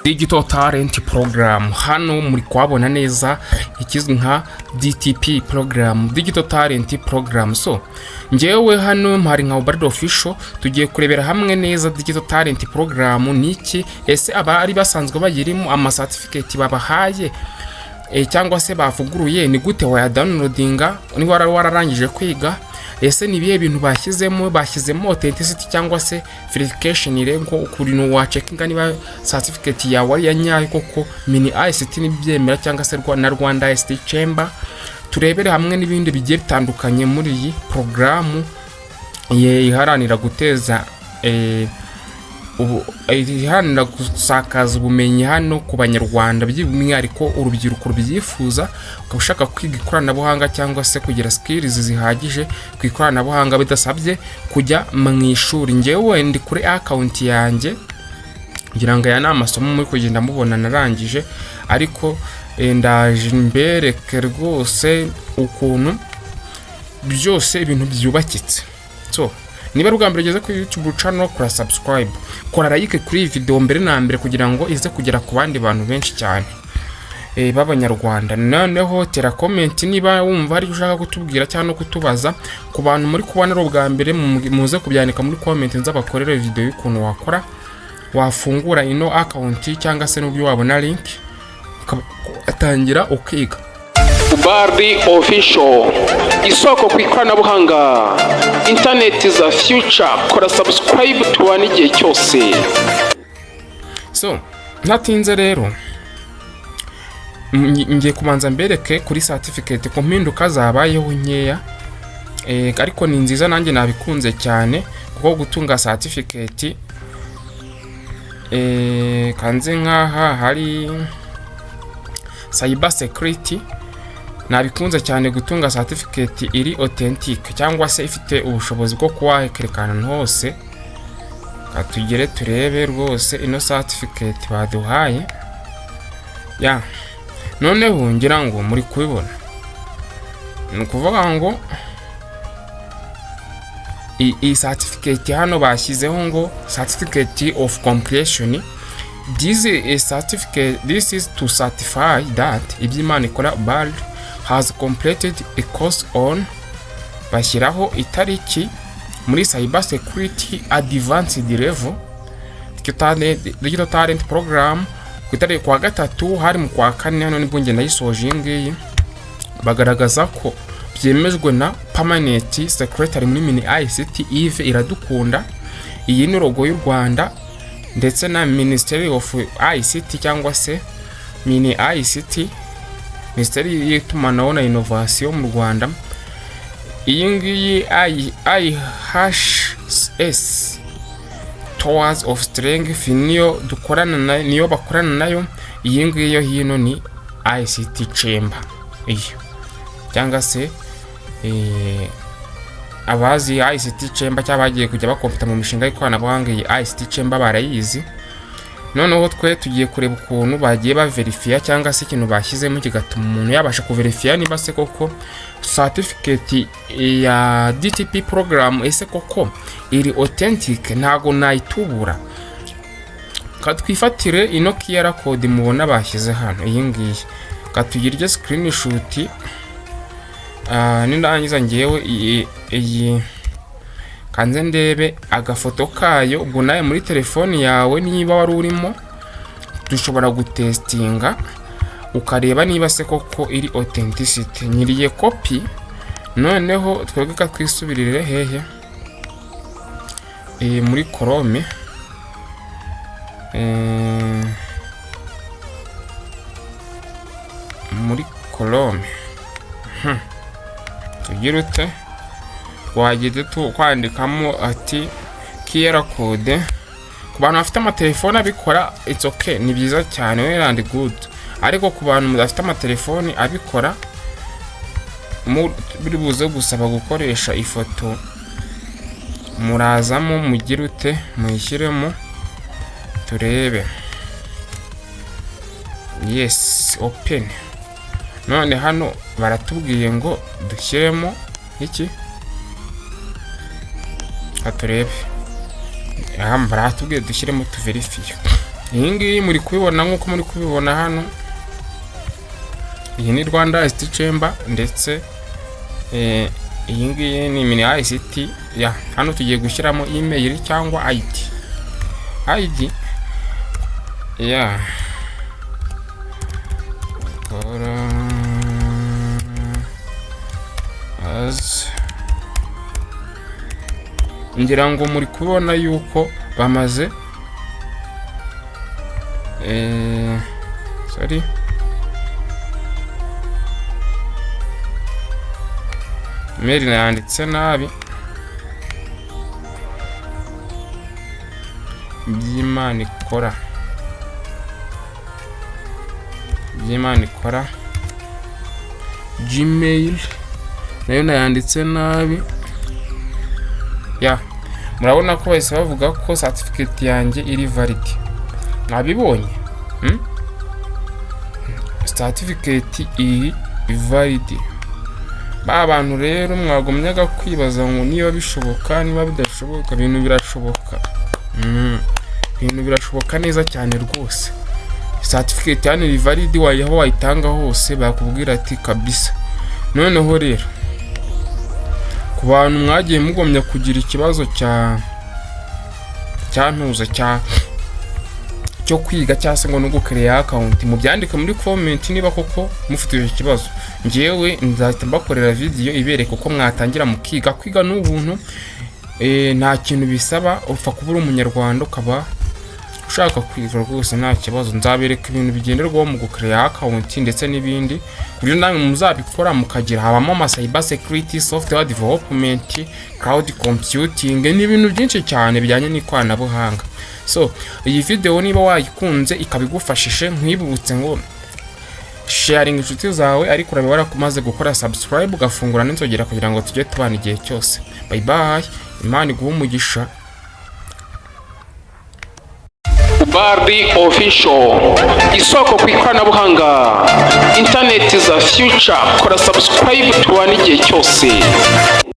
Digital Talent Program, hano muri kuhabona neza ikizwi nka DTP program, Digital Talent Program. So ngewe hano mpari nka Ubardo Official, tugiye kurebera hamwe neza Digital Talent Program ni iki. Ese abari basanzwe bayirimo, ama certificate babahaye cyangwa se bavuguruye, ni gute wayadownloadinga niba wararangije kwiga? Ese ni ibihe bintu bashyizemo? Bashyizemo authenticity cyangwa se verification rero, ukuntu wacheckinga niba certificate yawe ari iya nyayo koko, MINICT nibyemera cyangwa se na Rwanda ICT Chamber. Turebere hamwe n'ibindi bigiye bitandukanye muri iyi porogaramu iharanira guteza iharanira gusakaza ubumenyi hano ku Banyarwanda, by'umwihariko urubyiruko rubyifuza, ukaba ushaka kwiga ikoranabuhanga cyangwa se kugira skills zihagije ku ikoranabuhanga bidasabye kujya mu ishuri. Ngewe ndi kuri account yanjye, ngira ngo aya ni amasomo muri kugenda mubona narangije, ariko ndaje mbereke rwose ukuntu byose ibintu byubakitse. So niba ari ubwa mbere ugeze kuri YouTube channel, kora subscribe, kora like kuri iyi video mbere na mbere kugira ngo ize kugera ku bandi bantu benshi cyane b'Abanyarwanda. Noneho tera comment niba wumva hari icyo ushaka kutubwira cyangwa no kutubaza. Ku bantu muri kubona ari ubwa mbere, muze kubyandika muri comment, nzabakorere video y'ukuntu wakora, wafungura ino account cyangwa se n'uburyo wabona link ugatangira ukiga. Ubardi Official, isoko ku ikoranabuhanga, interineti za future. Kora subscribe tubane igihe cyose. So ntatinze rero, ngiye kubanza mbereke kuri certificate ku mpinduka zabayeho nkeya, ariko ni nziza, nanjye nabikunze cyane kuko gutunga certificate kanze nk'aha hari cyber security, nabikunze cyane gutunga certificate iri authentic cyangwa se ifite ubushobozi bwo kuba wakerekana ahantu hose. Tugere turebe rwose ino certificate baduhaye ya. Noneho ngira ngo muri kubibona, ni ukuvuga ngo iyi certificate hano bashyizeho ngo "Certificate of completion". This is certificate, this is to certify that Ibyimana ikora Bald has completed a course on, bashyiraho itariki, muri cyber security advanced level, Digital Talent Program, ku itariki kwa gatatu hari mu kwa kane. Hano nibwo njye nayisoje iyi ngiyi. Bagaragaza ko byemejwe na permanent secretary muri MINICT, Yves Iradukunda. Iyi ni logo y'u Rwanda ndetse na Ministry of ICT cyangwa se MINICT, Minisiteri y'Itumanaho na Innovation mu Rwanda. Iyi ngiyi IHS Towers of Strength niyo dukorana nayo, niyo bakorana nayo. Iyi ngiyi yo hino ni ICT Chamber iyo, cyangwa se abazi ICT Chamber cyangwa bagiye kujya bakompeta mu mishinga y'ikoranabuhanga, iyi ICT Chamber barayizi. Noneho twe tugiye kureba ukuntu bagiye baverifiya cyangwa se ikintu bashyizemo kigatuma umuntu yabasha kuverifiya niba se koko certificate ya DTP program ese koko iri authentic, ntago nayitubura. Twifatire ino QR code mubona bashyize hano, iyi ngiyi, katugirye screenshot. Nindangiza ngewe iyi kanze ndebe agafoto kayo. Ubwo nawe muri telefoni yawe niba wari urimo, dushobora gutestinga ukareba niba se koko iri authenticity. Nyiriye copy, noneho twebwe katwisubirire hehe? Muri Chrome, muri Chrome. Tugire ute? Twageze kwandikamo ati QR code. Ku bantu bafite amatelefone abikora, it's okay, ni byiza cyane, well and good. Ariko ku bantu mudafite amatelefoni abikora, biri buze gusaba gukoresha ifoto. Murazamo mugire ute? Muyishyiremo turebe. Yes, open. None hano baratubwiye ngo dushyiremo iki? Turebe. Aha baratubwiye dushyiremo, tuverifiye. Iyi ngiyi muri kubibona, nk'uko muri kubibona hano, iyi ni Rwanda ICT Chamber, ndetse iyi ngiyi ni MINICT. Ya, hano tugiye gushyiramo email cyangwa ID ya kora as. Ngira ngo muri kubona yuko bamaze, sorry, mail nayanditse nabi. By'Imana ikora, By'Imana ikora gmail, nayo nayanditse nabi. Ya, murabona ko bahise bavuga ko certificate yanjye iri valid. Mwabibonye? Certificate iri valid. Ba bantu rero mwagumyaga kwibaza ngo niba bishoboka, niba bidashoboka, ibintu birashoboka. Ibintu birashoboka neza cyane rwose. Certificate hano iri valid, aho wayitanga hose bakubwira ati kabisa. Noneho rero ku bantu mwagiye mugomya kugira ikibazo cya cyantuza cya cyo kwiga cyangwa se ngo no gukereya account, mubyandike muri comment niba koko mufite icyo kibazo. Ngewe nzahita mbakorera video ibereka uko mwatangira mukiga. Kwiga ni ubuntu, nta kintu bisaba, upfa kuba uri umunyarwanda ukaba ushaka kwiga, rwose nta kibazo. Nzabereka ibintu bigenderwaho mu gukereya account ndetse n'ibindi, ku buryo namwe muzabikora mukagira. Habamo ama cyber security, software development, cloud computing, ni ibintu byinshi cyane bijyanye n'ikoranabuhanga. So iyi video niba wayikunze ikaba igufashije, nkwibutse ngo sharing inshuti zawe, ariko urabe warakumaze gukora subscribe, ugafungura n'inzogera kugira ngo tujye tubana igihe cyose. Bye bye, Imana iguhe umugisha. Bardi Official, isoko ku ikoranabuhanga, interineti za future. Kora subscribe tubane igihe cyose.